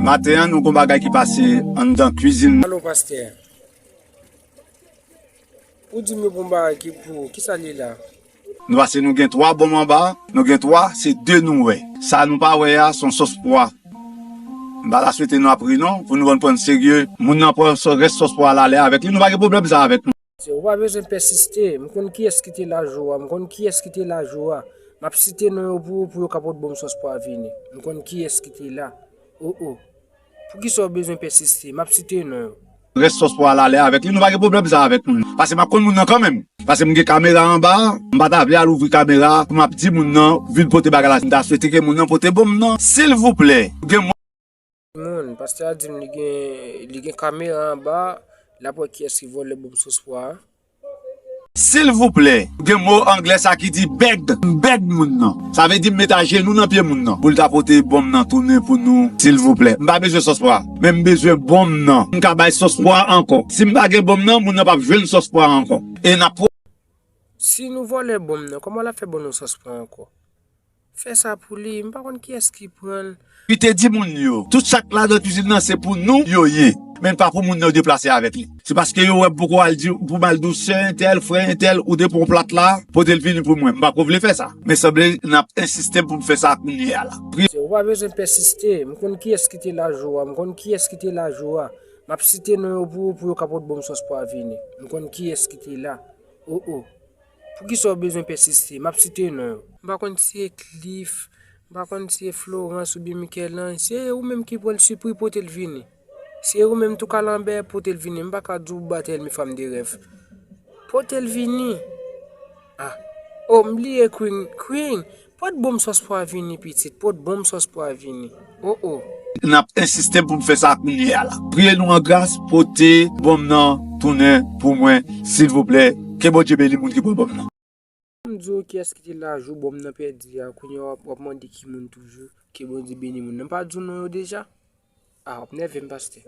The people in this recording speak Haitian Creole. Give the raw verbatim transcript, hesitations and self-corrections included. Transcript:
Maten an, nou gon bagay ki pase anndan kwizin. Alo, pastè. Ou di m yo bon bagay ki pou ou. Kisa l ye la? Nou pase nou gen twa bonm anba, nou gen twa, se de nou wè. Sa nou pa wè a, se yon sòs pwa. M pa ta swete nou ap ri non, pou nou konn pran serye. Moun nan pran sò- rès sòs pwa la ale avèk li, nou pa gen pwoblèm sa avèk nou. Se ou pa bezwen pèsiste. M konn kiyès ki te la jou a. M konn kiyès ki te la jou a. M ap site non yo pou ou pou yo ka pot bonm sòs pwa vini. M konn kiyès ki te la. O o. Poukisa w bezwen pèsiste? M ap site non yo. Rès sòs pwa la ale avèk li, nou pa gen pwoblèm sa avèk moun. Paske m ap konn moun nan kanmenm. Paske m gen kamera anba, m pa ta vle al ouvri kamera pou m ap di moun nan vin pote bagay la. M ta swete ke moun nan pote bonm nan. Silvouplè, gen moun. Moun, pastè a di m li gen, li gen kamera anba, l ap wè kiyès ki vòlè bonm sòs pwa a. Silvouplè, gen mo anglè sa ki di beg, m beg moun nan. Sa vle di m met ajenou nan pye moun nan pou l ta pote bonm nan tounen pou nou, silvouplè. M pa bezwen sòs pwa, men m bezwen bonm nan. M ka bay sòs pwa ankò. Si m pa gen bonm nan, moun nan p ap jwenn sòs pwa ankò. E n ap pwo- Si nou vòlè bonm nan, kòman l ap fè ban nou sòs pwa ankò? Fè sa pou li, m pa konn kiyès ki pran l. Li te di moun yo, tout sa k ladan kwizin nan se pou nou yo ye. Men pa pou moun nan yo deplase avèk li. Se paske yo wè m poko al di pou m al di w sè entèl, frè entèl, ou te pran plat la, pote l vini pou mwen. M pa ko vle fè sa. Men sanble n ap ensiste pou m fè sa kounye a la. Pri- Se ou pa bezwen pèsiste. M konn kiyès ki te la jou a. M konn kiyès ki te la jou a. M ap site non yo pou ou pou yo ka pot bonm sòs pwa vini. M konn kiyès ki te la. O o. Poukisa w bezwen pèsiste? M ap site non yo. M pa konn si e Cliff, m pa konn si e Florence oubyen Michel-Ange. Si e ou menm ki pran l, sipri pote l vini. Si e ou menm tou Kalanbè, pote l vini. M pa ka di w batèl mi fanm de rèv. Pote l vini. Ah. Oh, m bliye Queen. Queen, pot bonm sòs pwa vini, pitit. Pot bonm sòs pwa vini. O o. N ap ensiste pou m fè sa kounye a la. Priye nou an gras, pote bonm nan tounen pou mwen, silvouplè. Ke Bondye beni moun ki pran bonm nan. M di w kiyès ki te la jou bonm nan pèdi a, kounye a w ap, w ap mande ki moun toujou, ke Bondye beni moun nan. M pa di w non yo deja? Ah, w ap nève m, pastè.